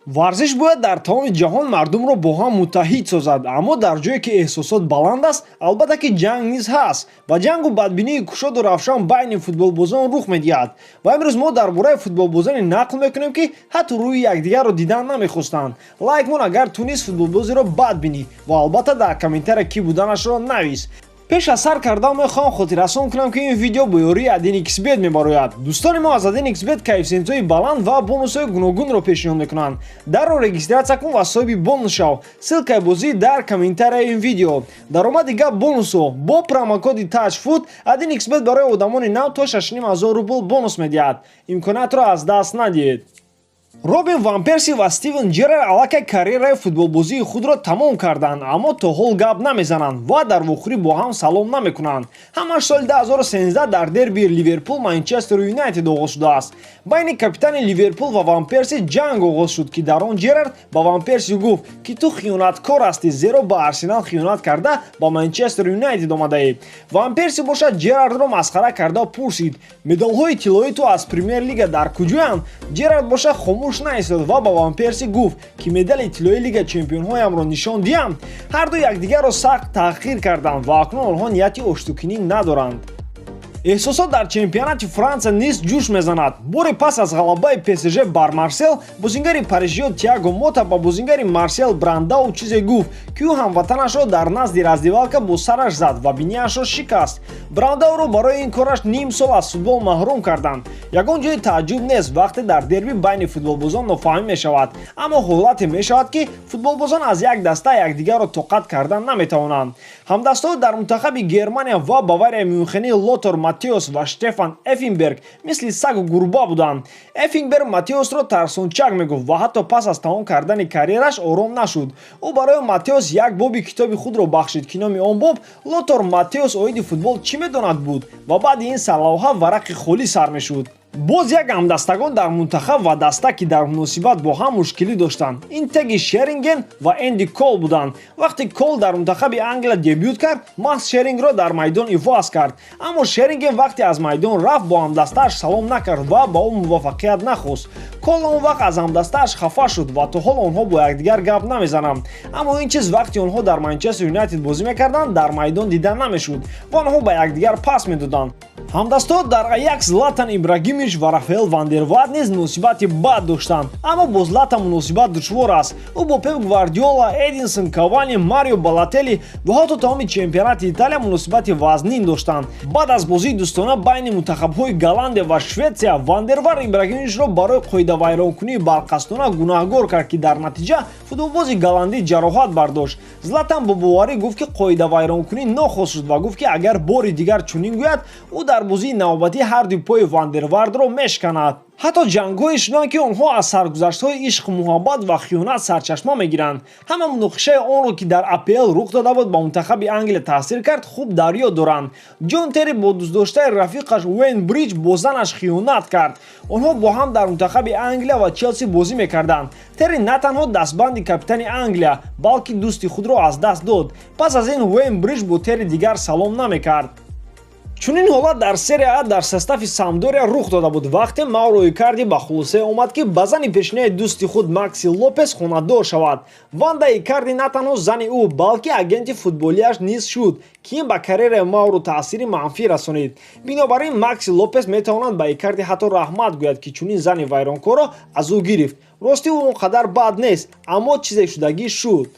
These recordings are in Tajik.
Варзиш бояд дар тамоми ҷаҳон мардумро бо ҳам муттаҳид созад, аммо дар ҷое ки эҳсосот баланд аст, албатта ки ҷанг низ ҳаст ва ҷангу бадбинии кушоду равшан байни футболбозон рух медиҳад. Ва имрӯз мо дар бораи футболбозоне нақл мекунем, ки ҳатто рӯи якдигарро дидан намехостанд. Лайк мон, агар ту низ футболбозиро бад бинӣ, ва албатта дар комментария кӣ буданашро навис. Пеш аз сар кардан мехоҳам хотиррасон кунам, ки ин видео бо ёрии 1xBet мебарояд. Дӯстони мо аз 1xBet коэффисиентҳои баланд ва бонусҳои гуногунро пешниҳод мекунанд. Дарро регистрация кун ва соҳиби бонус шав. Ссылкаи бозӣ дар комментарияи ин видео. Даромади гап бонусҳо: бо промокоди TAJFOOT 1xBet барои одамони нав то 6500 рубл бонус медиҳад. Имкониятро аз даст надиҳед. Робин Ван Перси ва Стивен Джерард аллакай карьераи футболбозии худро тамом карданд, аммо то ҳол гап намезананд ва дар вохӯрӣ бо ҳам салом намекунанд. Ҳамаш соли 2013 дар дерби Ливерпул Манчестер Юнайтед оғоз шудааст. Байни капитани Ливерпул ва Ван Перси ҷанг оғоз шуд, ки дар он Джерард ба Ван Перси гуфт, ки ту хиёнаткор ҳастӣ, зеро ба Арсенал хиёнат карда, ба Манчестер Юнайтед омадаӣ. Ван Перси бошад, Джерардро масхара карда пурсид: «Медалҳои тиллоии ту аз Премер-лига дар куҷоянд?» Джерард бошад, хомӯш наистод ва ба Ван Перси гуфт, ки медали тиллоии Лига чемпионҳоямро нишон диҳам. Ҳарду якдигарро сахт таҳқир карданд ва акнун онҳо нияти оштикунӣ надоранд. Эҳсосот дар чемпионати Франсия низ ҷӯш мезанад. Боре пас аз ғалабаи ПСЖ бар Марсел, бозингари парижиё Тиаго Мота ба бозингари Марсел Брандау чизе гуфт, ки ӯ ҳамватанашро дар назди раздевалка бо сараш зад ва бинияшро шикаст. Брандауро барои ин кораш ним сол аз футбол маҳрум карданд. Ягон ҷои тааҷҷуб нест, вақте дар дерби байни футболбозон нофаҳмӣ мешавад, аммо ҳолате мешавад, ки футболбозон аз як даста якдигарро тоқат кардан наметавонанд. Ҳамдастаҳо дар мунтахаби Германия ва Баварияи Мюнхени Лотар Маттеус ва Штефан Эффенберг мисли сагу гурба буданд. Эффенберг Маттеусро тарсончак мегуфт ва ҳатто пас аз тамом кардани карьераш ором нашуд. Ӯ барои Маттеус як боби китоби худро бахшид, ки номи он боб «Лотар Маттеус оиди футбол чӣ медонад» буд ва баъди ин сарлавҳа варақи холӣ сар мешуд. Боз як ҳамдастагон дар мунтахаб ва даста, ки дар муносибат бо ҳам мушкилӣ доштанд, ин Теги Шерингем ва Энди Кол буданд. Вақте Кол дар мунтахаби Англия дебют кард, маҳз Шерингро дар майдон иваз кард. Аммо Шерингем вақте аз майдон рафт, бо ҳамдастааш салом накард ва ба ӯ муваффақият нахост. Кол он вақт аз ҳамдастааш хафа шуд ва то ҳол онҳо бо якдигар гап намезананд. Аммо ин чиз вақте онҳо дар Манчестер Юнайтед бозӣ мекарданд, дар майдон дида намешуд ва онҳо ба якдигар пас медоданд. Ҳамдастаҳо дар Аякс Златан Ибрагимович ва Рафаэл Вандервард низ муносибати бад доштанд. Аммо бо Златан муносибат душвор аст. Ӯ бо Пеп Гвардиола, Эдинсон Кавани, Марио Балотелли ва ҳатто тамоми чемпионати Италия муносибати вазнин доштанд. Баъд аз бозии дӯстона байни мунтахабҳои Голландия ва Шветсия, Вандервар Ибрагимовичро барои қоидавайронкунии барқасдона гунаҳгор кард, ки дар натиҷа футболбози голландӣ ҷароҳат бардошт. Златан бо боварӣ гуфт, ки қоидавайронкунӣ нохост шуд, ва гуфт, ки агар бори дигар чунин гӯяд, ӯ дар бозии навбатӣ ҳарду пои Вандервардро мешканад. Ҳатто ҷангҳое шуданд, ки онҳо аз саргузаштҳои ишқу муҳаббат ва хиёнат сарчашма мегиранд. Ҳама муноқишаи онро, ки дар АПЛ рух дода буд, ба мунтахаби Англия таъсир кард, хуб дар ёд доранд. Ҷон Терри бо дӯстдоштаи рафиқаш Уэйн Бриҷ бо занаш хиёнат кард. Онҳо бо ҳам дар мунтахаби Англия ва Челси бозӣ мекарданд. Терри на танҳо дастбанди капитани Англия, балки дӯсти худро аз даст дод. Пас аз ин Уэйн Бриҷ бо Терри дигар салом намекард. Чунин ҳолат дар Серия А дар состави Самдория рух дода буд, вақте Мауро Икарди ба хулосае омад, ки ба зани пешинаи дӯсти худ Макси Лопес хонадор шавад. Ванда Икарди на танҳо зани ӯ, балки агенти футболиаш низ шуд, ки ин ба карьераи Мауро таъсири манфӣ расонид. Бинобар ин Макси Лопес метавонад ба Икарди ҳатто раҳмат гӯяд, ки чунин зани вайронкорро аз ӯ гирифт. Ростӣ, ӯ он қадар бад нест, аммо чизе шудагӣ шуд.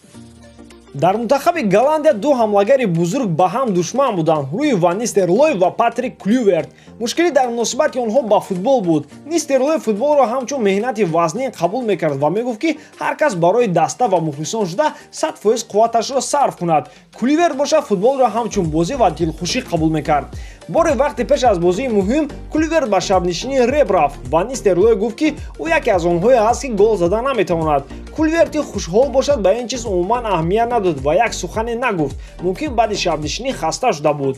Дар мунтахаби Голландия ду ҳамлагари бузург ба ҳам душман буданд: Рӯи Ван Нистерлой ва Патрик Клюверт. Мушкилӣ дар муносибати онҳо ба футбол буд. Нистерлой футболро ҳамчун меҳнати вазнин қабул мекард ва мегуфт, ки ҳар кас барои даста ва мухлисон шуда 100% қувваташро сарф кунад. Клюверт бошад, футболро ҳамчун бозӣ ва дилхушӣ қабул мекард. Боре вақте пеш аз бозии муҳим Клюверт ба шабнишинии реп рафт ва Нистерлой гуфт, ки ӯ яке аз онҳое аст, ки гол зада наметавонад. Клюверти хушҳол бошад, ба ин чиз умуман аҳамият надод ва як сухане нагуфт. Мумкин, баъди шабнишинӣ хаста шуда буд.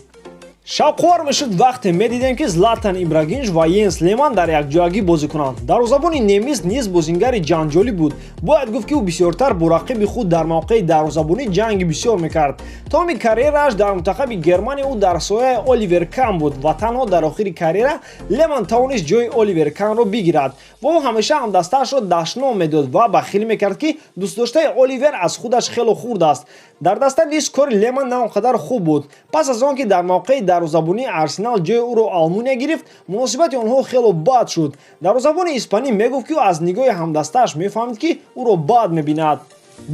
Шавқовар мешуд, вақте медидем, ки Златан Ибрагимович ва Йенс Леман дар якҷоягӣ бозӣ кунанд. Дарвозабони немис низ бозингари ҷанҷолӣ буд. Бояд гуфт, ки ӯ бисёртар бо рақиби худ дар мавқеи дарвозабонӣ ҷанги бисёр мекард. Тамоми карьерааш дар мунтахаби Германия ӯ дар сояи Оливер Кан буд ва танҳо дар охири карьера Леман тавонист ҷои Оливер Канро бигирад ва ӯ ҳамеша ҳамдастаашро дашном медод ва бахил мекард, ки дӯстдоштаи Оливер аз худаш хело хурд аст. Дар даста низ кори Леман на он қадар хуб буд. Пас аз он ки дар мавқеи дарвозабонии Арсенал ҷои ӯро Алмуния гирифт, муносибати онҳо хело бад шуд. Дарвозабони испанӣ мегуфт, ки ӯ аз нигоҳи ҳамдастааш мефаҳмид, ки ӯро бад мебинад.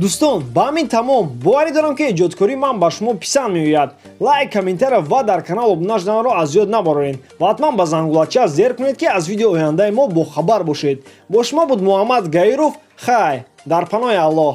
Дӯстон, ба ҳамин тамом. Боварӣ дорам, ки эҷодкории ман ба шумо писанд меояд. Лайк, комментария ва дар канал обуна шуданро аз ёд набароред ва ҳатман ба зангулача зер кунед, ки аз видеои ояндаи мо бохабар бошед. Бо шумо буд Муҳаммад Гаиров. Хай, дар паноҳи Аллоҳ.